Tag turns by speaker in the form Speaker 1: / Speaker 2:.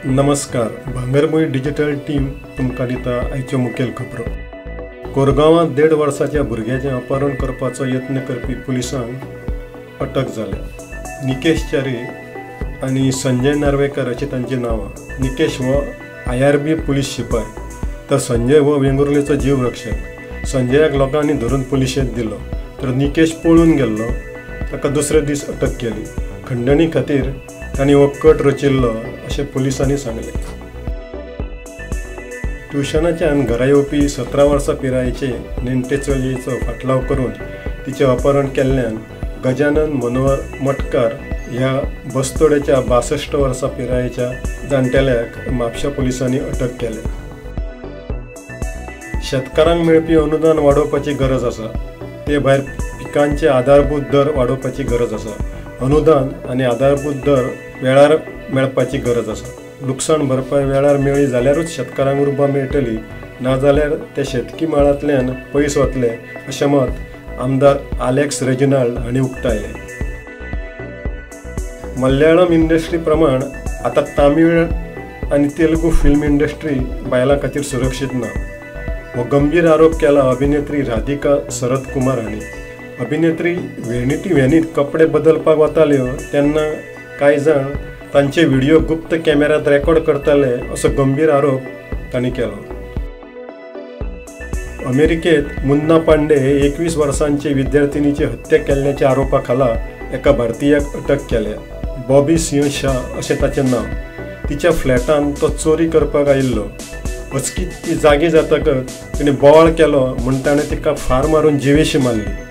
Speaker 1: नमस्कार, भांगरभूंय digital team तुमकां दिता आयच्यो मुखेल खबरो. कोरगांवांत 1.5 वर्साच्या भुरग्याचें अपहरण करपाचो यत्न करपी पुलिसांक अटक जाल्या. निकेश च्यारी आनी संजय नार्वेकर अशीं तांचीं नांवां. निकेश हो IRB police शिपाय तर संजय हो वेंगुर्लेचो जीव रक्षक. संजयाक लोकांनी धरून पुलिशेंत दिलो तर निकेश पळून गेल्लो. ताका दुसरे दीस अटक केली. खंडणी खातीर तांणी हो कट रचिल्लो अशें पुलिसांनी सांगलें. ट्युशनाच्यान घरा येवपी 17 वर्सां पिरायेचे नेण्टे चलयेचो फाटलाव करून तिचें अपहरण केल्ल्यान गजानन मनोहर मटकार ह्या बस्तोड्याच्या 62 वर्सां पिरायेच्या जाणटेल्याक म्हापशा पुलिसांनी अटक केल्या. शेतकारांक मेळपी अनुदान वाडोवपाची गरज आसा. ते भायर पिकांचे आधारभूत दर वाडोवपाची गरज आसा. अनुदान आनी आधारभूत दर वेळार मेळपाची गरज आसा. लुकसाण भरपाय वेळार मेळ्ळी जाल्यारूच शेतकारांक उर्बा मेळटली, नाजाल्यार ते शेतकी मळांतल्यान पयस वतले अशें मत आमदार आलेक्स रेजिनाल्ड हांणी उक्तायलें. मल्याळम इंडस्ट्री प्रमाण आतां तामीळ आनी तेलुगू फिल्म इंडस्ट्री बायलां खातीर सुरक्षीत ना हो गंभीर आरोप केला अभिनेत्री राधिका शरद कुमार हांणी. अभिनेत्री व्हॅनिटी व्हॅनीत कपडे बदलपाक वताल्यो तेन्ना कांय जाण तांचे व्हिडिओ गुप्त कॅमेऱ्यांत रेकॉर्ड करताले असो गंभीर आरोप तांणी केलो. अमेरिकेत मुन्ना पांडे हे 21 वर्सांचे विद्यार्थिनीची हत्या केल्ल्याच्या आरोपा खाला एका भारतीयाक अटक केल्या. बॉबी सिंह शाह अशें ताचें नांव. तिच्या फ्लॅटांत तो चोरी करपाक आयिल्लो. अचकीत ती जागी जातकच तिणें बोवाळ केलो म्हूण ताणें तिका फार मारून जिवेशी मारली.